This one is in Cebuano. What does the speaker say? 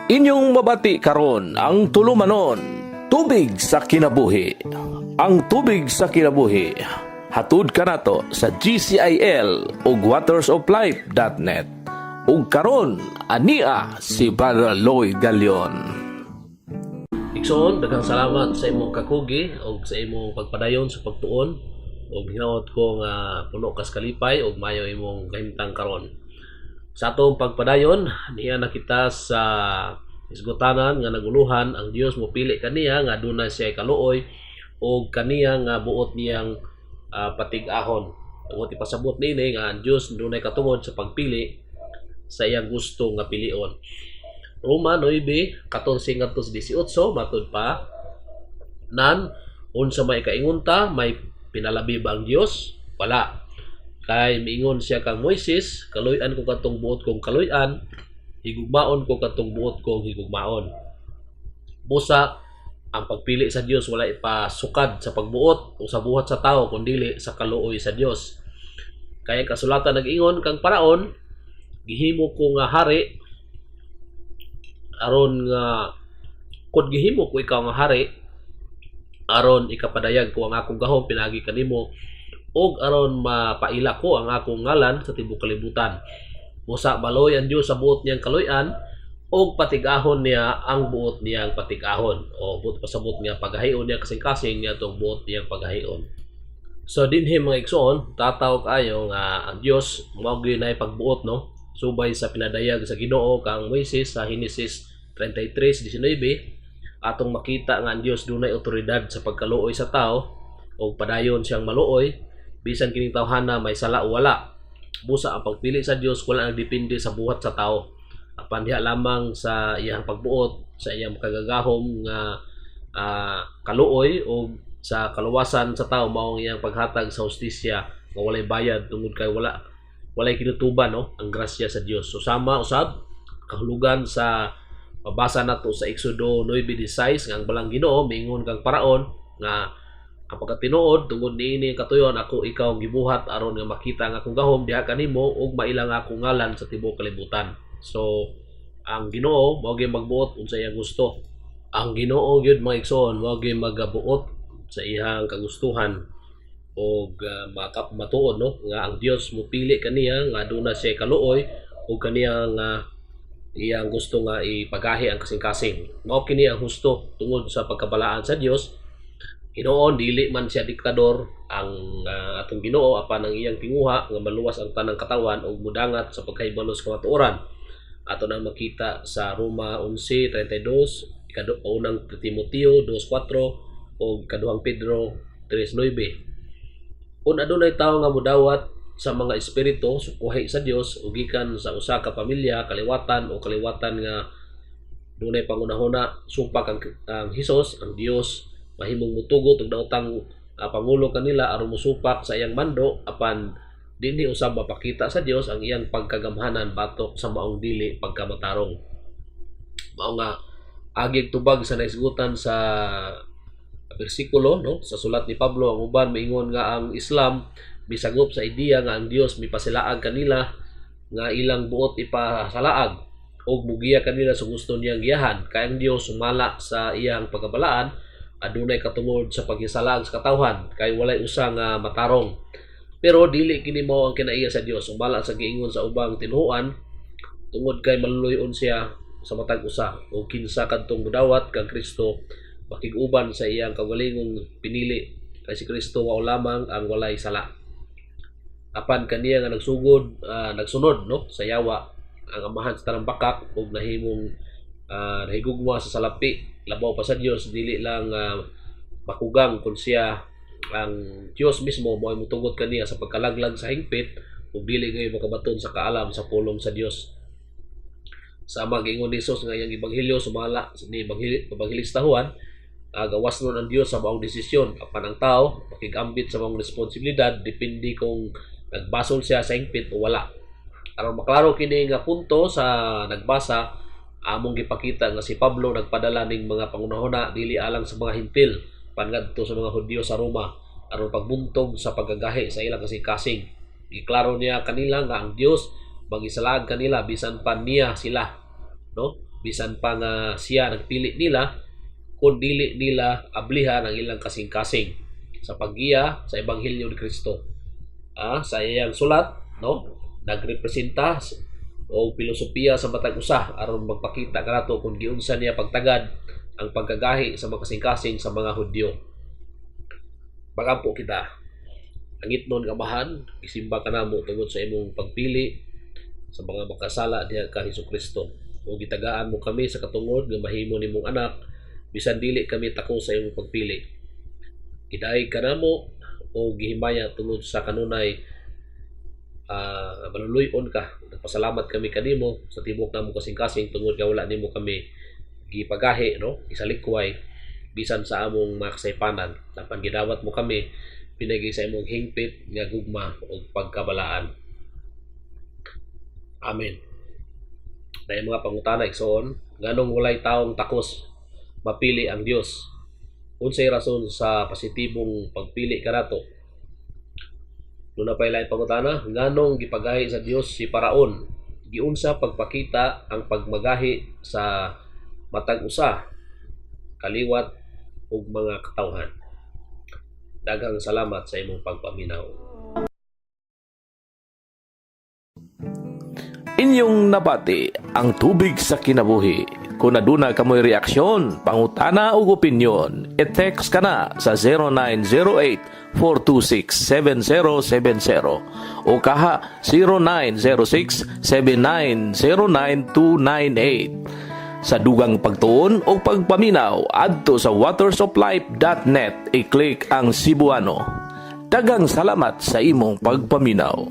Inyong mabati karon ang tulumanon, Tubig sa Kinabuhi. Ang Tubig sa Kinabuhi, hatud kanato sa GCIL ug watersoflife.net. Ug karon ania si Brother Lloyd Galion. Igsoon, daghang salamat sa imong kakugi ug sa imong pagpadayon sa pagtuon ug hinaot ko nga puno kas kalipay ug maayo imong kahimtang karon. Sa atong pagpadayon, niya na kita sa isgutanan nga naguluhan ang Dios mopili kaniya nga aduna siya kaluoy ug kaniya nga buot niyang patig-ahon. Ang ipasabot niini nga ang Dios dunay katungod sa pagpili sa iyang gusto nga pilion. Roma 9:14 ngadto sa 18, matud pa nan, unsa may kaingon ta? May pinalabi ba ang Dios? Wala, kay miingon siya kang Moises, "Kaluy-an ko katong buot kong kaluy-an, higugmaon ko katong buot kong higugmaon." Busa ang pagpili sa Dios wala ipasukad sa pagbuot o sa buhat sa tao, kundili sa kaluoy sa Dios. Kaya kasulatan nag-ingon kang Paraon, "Gihimo ko nga hari aron nga kung gihimo ko ikaw nga hari aron ikapadayag ko ang akong gahom pinagi kanimo ug aron mapaila ko ang akong ngalan sa tibuok kalibutan." Busa maluoy ang Dios sa buot niyang kaluy-an ug patig-ahon niya ang buot niyang patig-ahon o buot pasabot niya pagahion niya kasing-kasing niya tong buot niyang pagahion. So dinhi, mga igsoon, tataw kaayo nga ang Dios mao gyud nay pagbuot, no, subay sa pinadayag sa Ginoo kang Moises sa Henesis 33:19. Atong makita nga ang Dios dunay otoridad sa pagkaluoy sa tao ug padayon siyang maluoy bisan kining tawhana may sala o wala. Busa ang pagpili sa Dios wala nagdepende sa buhat sa tao, apan diha lamang sa iyang pagbuot, sa iyang kagagahom nga kaluoy o sa kaluwasan sa tao, mao ang iyang paghatag sa hustisya nga walay bayad tungod kay walay kinutuban, no, ang grasya sa Dios. So sama usab kahulugan sa mabasa nato sa Exodo 9:16 nga ang balang Ginoo miingon kang Paraon nga ang pagkatinuod tungod niini ang katuyon ako ikaw gibuhat aron nga makita ang akong gahom diha kanimo ug maila ang akong ngalan sa tibuok kalibutan. So ang Ginoo mao gyud magbuot unsa iyang gusto. Ang Ginoo gyud, mga igsoon, mao gyud magabuot sa iyang kagustuhan og matuod, no, nga ang Dios mopili kaniya nga aduna siya kaluoy ug kaniya nga iyang gusto nga ipagahi ang kasing-kasing. Mao kini ang husto tungod sa pagkabalaan sa Dios. Hinuon dili man siya diktador ang atong Ginoo, apan ang iyang tinguha nga maluwas ang tanang katawan ug mudangat sa pagkahibalo sa kamatuoran. Ato nang makita sa Roma 11:32, unang Timoteo 2:4 ug kaduhang Pedro 3:9. Kung adunay tawo nga mudawat sa mga espiritu sukuhi sa Dios ug gikan sa usa ka pamilya, kaliwatan o kaliwatan nga dunay pangunahuna supak ang Hesus, ang Dios mahimong mutugot og daotang pangulo kanila aron mosupak sa iyang mando, apan dinhi usab mapakita sa Dios ang iyang pagkagamhanan batok sa maong dili pagkamatarong. Mao nga agig tubag sa naisgutan sa bersikulo, no, sa sulat ni Pablo, ang uban maingon nga ang Islam misagop sa ideya nga ang Dios mipasilaag kanila nga ilang buot ipasalaag og mugiya kanila sa gusto niyang giyahan, kay ang Dios sumala sa iyang pagkabalaan adunay katungod sa paghisalaag sa katawhan kay walay usa nga matarong. Pero dili kini mao ang kinaiya sa Dios sumala sa giingon sa ubang tinuohan, tungod kay maluluy-on siya sa matag usa o kinsa kadtong mudawat kang Kristo makig-uban sa iyang kaugalingong pinili, kay si Kristo mao lamang ang walay sala. Apan kaniya nga nagsugod nagsunod, no, sa yawa, ang amahan sa tanang bakak, ug nahimong nahigugma sa salapi labaw pa sa Dios, dili lang makugang kun siya ang Dios mismo mo'y mutugot kaniya sa pagkalaglag sa hingpit ug dili gayon makabaton sa kaalam sa pulong sa Dios. Sama giingon ni Jesus nga iyang ebanghelyo sumala ni Ebanghelista Juan, gawas nun ang Dios sa maong desisyon, apan ang tao makigambit sa maong responsibilidad depende kung nagbasol siya sa hingpit o wala. Aron maklaro kini nga punto sa nagbasa, among gipakita nga si Pablo nagpadala ning mga pangunahuna dili alang sa mga Hentil pangadto sa mga Hudyo sa Roma aron pagbuntog sa paggagahi sa ilang kasing-kasing. Giklaro niya kanila nga ang Dios magisalag kanila bisan pa niya sila, no. Bisan pa nga siya nagpili nila kung dili nila ablihan ang ilang kasing-kasing sa paggiya sa ebanghelyo ni Kristo. Sa iyang sulat, no, nagrepresenta og filosofiya sa matag usa aron magpakita kanato kung giunsa niya pagtagad ang pagkagahi sa mga kasing-kasing sa mga Hudyo. Magampo kita. Langitnon nga Amahan, gisimba ka namo tungod sa imong pagpili sa mga makasala diha ka Hesus Kristo. O gitagaan mo kami sa katungod nga mahimo nimong anak bisan dili kami tako sa imong pagpili. Gidaig ka namo o gihimaya tungod sa kanunay maluluy-on ka. Nagpasalamat kami kanimo sa tibok namo kasing-kasing tungod kay wala nimo kami gipagahi, no, isalikway bisan sa among mga kasaypanan. Apan gidawat mo kami pinagi sa imong hingpit nga gugma ug pagkabalaan. Amen. Dahil mga pangutana, igsoon: nganong walay taong takos mapili ang Dios? Unsay rason sa positibong pagpili kanato? Duna pay laing pangutana: nganong gipagahi sa Dios si Paraon? Giunsa pagpakita ang pagmagahi sa matag usa, kaliwat ug mga katawhan? Daghang salamat sa imong pagpaminaw. Inyong nabati ang Tubig sa Kinabuhi. Kung aduna kamoy reaksyon, pangutana ug opinyon, i-text ka na sa 0908-426-7070 o kaha 0906-7909298. Sa dugang pagtuon o pagpaminaw, adto sa watersoflife.net, i-click ang Cebuano. Daghang salamat sa imong pagpaminaw.